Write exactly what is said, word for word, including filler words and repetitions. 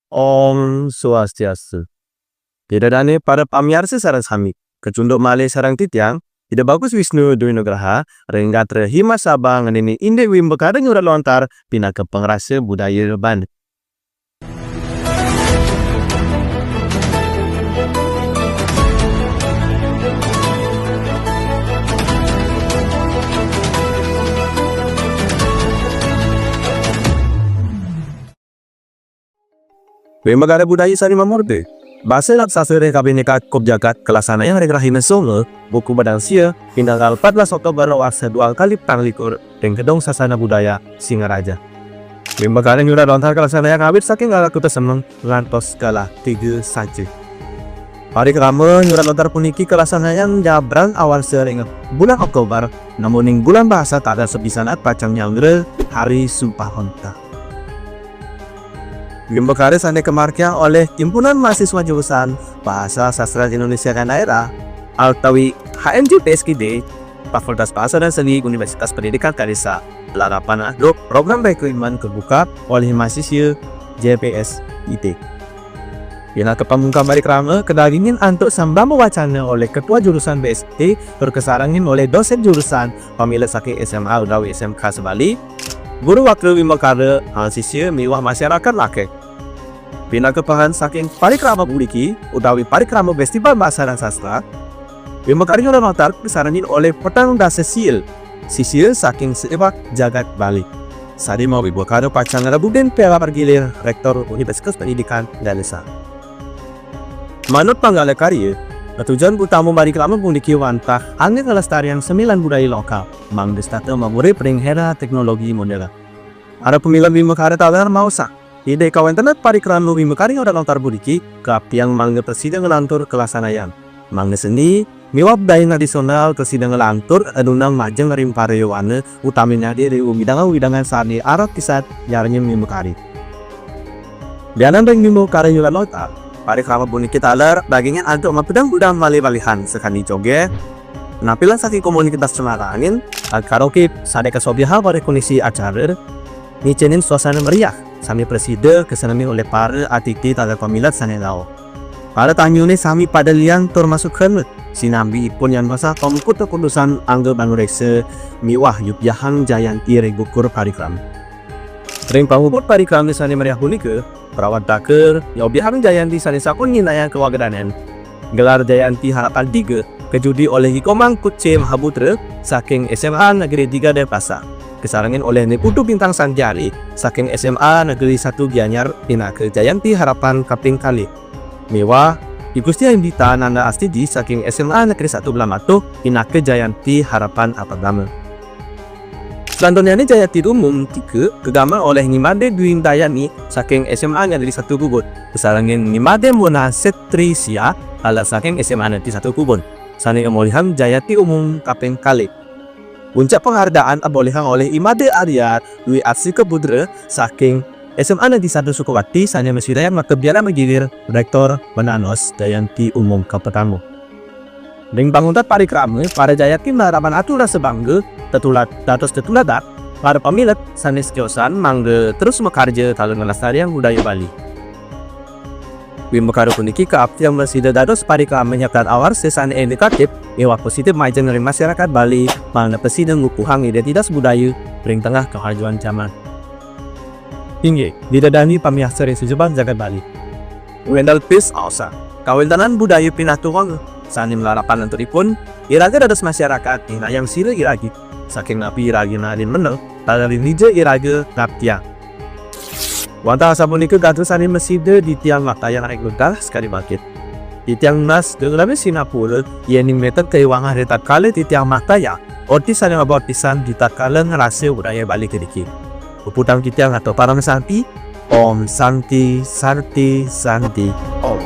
Om Swastiastu. Ida dané para pamiarsa sareng sami, kacunduk malih sareng titiang, Ida Bagus Wisnu Dwi Nugraha, ring Gatra Hima Sabang ngenénin indik wimbakara nyurat lontar pinaka pangrasa budaya Bali. Wimbakara budaya sané mamurda. Basa lan sastra ring kabhinneka kup jagat kalaksanayang ring rahina Soma, buka badang sia, pinanggal empat belas Oktober warsa dua kali petang likur, ring Gedung Sasana Budaya Singaraja. Wimbakara nyurat lontar kalaksanayang awit saking galah kuta semeng ngantos galah tiga saja. Parikrama nyurat lontar puniki kalaksanayang nyabrang awarsa ring bulan Oktober, nanging ring bulan Bahasa taler sepisanan pacang nyanggra Hari Sumpah Lontar. Wimbakara sané kamargiang olih Himpunan Mahasiswa Jurusan Bahasa Sastra Indonesia dan Daerah, utawi H M J P S K D, Fakultas Bahasa dan Seni Universitas Pendidikan Kadesa, larapan antuk program rekrutmen kabuka olih mahasiswa J P S I T. Pinaka pamungkam parikrama kadagingin antuk sambrama wacana olih Ketua Jurusan B S I T tur kasarengin olih dosén jurusan, pamilet saking S M A utawi S M K sabali, guru wakil wimbakara, mahasiswa miwah masyarakat lakar. Pinaka pangénten saking parikrama puniki utawi parikrama Festival Bahasa dan Sastra, wimbakara nyurat lontar kasarengin olih petang dasa sia, sisia saking Sewak Jagat Bali. Sané mawimbakara pacang ngrebbutin piala bergilir Rektor Universitas Pendidikan Ganesha. Manut panggala karya, katujuan utama parikrama puniki wantah anggén nglestariang seni lan budaya lokal, mangda setata mangurip ring era teknologi modern. Para pamilet wimbakara taler maosang, indik kawéntenan parikrama wimbakara nyurat lontar puniki kaaptiang mangda prasida nglantur kalaksanayang. Mangda seni miwah budaya tradisional prasida nglantur anunang majeng ring para yowana, utaminane ring wewidangan-wewidangan sané arep pisan nyarengin wimbakara. Lianan ring wimbakara nyurat lontar, parikrama puniki taler dagingin antuk mapedang-pedang malih-malihan sakadi jogét, nampilan saking komunitas Cemara Angin, lan karaoke sané kasobiahang olih kondisi acara, ngicénin suasana meriah sané prasida kaseremin olih para atiti taler pamilet sané rauh. Para tanyané sami pada liang tur masuksma, sinambi ipun nyantosang pamuput kaputusan angga panuréksa miwah nyubiahang jayanti ring gugur parikrama. Ring pamuput parikrama sané meriah punika, Prawantaka nyobiahang jayanti sané sampun nyinahang kawagédanan. Gelar Jayanti Harapan tiga kajudi olih I Komang Kucé Mahaputra saking S M A Negeri tiga Denpasar, kasarengin olih Ni Putu Bintang Santiari saking S M A Negeri satu Gianyar pinaka Jayanti Harapan kaping kalih. Miwah I Gusti Indita Nanda Astidi saking S M A Negeri satu Blamatuh pinaka Jayanti Harapan apertama. Selanturnyane jayanti umum tiga kagamel olih Ni Made Dwi Dayani saking S M A Negeri satu Kubon, kasarengin Ni Made Mona Setri Sia taler saking S M A Negeri satu Kubon, sané ngamolihang jayanti umum kaping kalih. Puncak penghargaan abolihang olih I Made Arya Dwi Arsika Putra saking S M A Negeri satu Sukawati sané masidayang maka piala bergilir Rektor mananos jayanti umum kapertama. Ring panguntat parikrama, para jayanti malarapan atur rasa bangga, tetulad-, dados tetuladan, para pamilet sané setiosan mangda terus makarja taler nglestariang budaya Bali. Wimbakara puniki kaaptiang prasida dados parikrama nyabdan awarsa sané edukatif miwah positif majeng ring masarakat Bali, mangda prasida ngukuhang identitas budaya ring tengah kemajuan jaman. Inggih, Ida dané pamiarsa ring sujuban jagat Bali. Wénten pis aosang, kawéntenan budaya pinaka tunggal sané malarapan antuk ipun, iraga dados masarakat nginayang sira iraga, saking napi iraga naenin meneng, taler ring dija iraga ngaptiang. Wantah asapunika gatra sané masida titiang waktayang ring wekdal sakadi mangkin. Titiang nunas geng rena sinampura, yéning wénten kaiwangan ritatkala titiang maktayang orti sané mabaos pisan ritatkala ngrasa budaya Bali puniki. Puputang titiang ngatur parama santi. Om Santi, Santi, Santi, Om.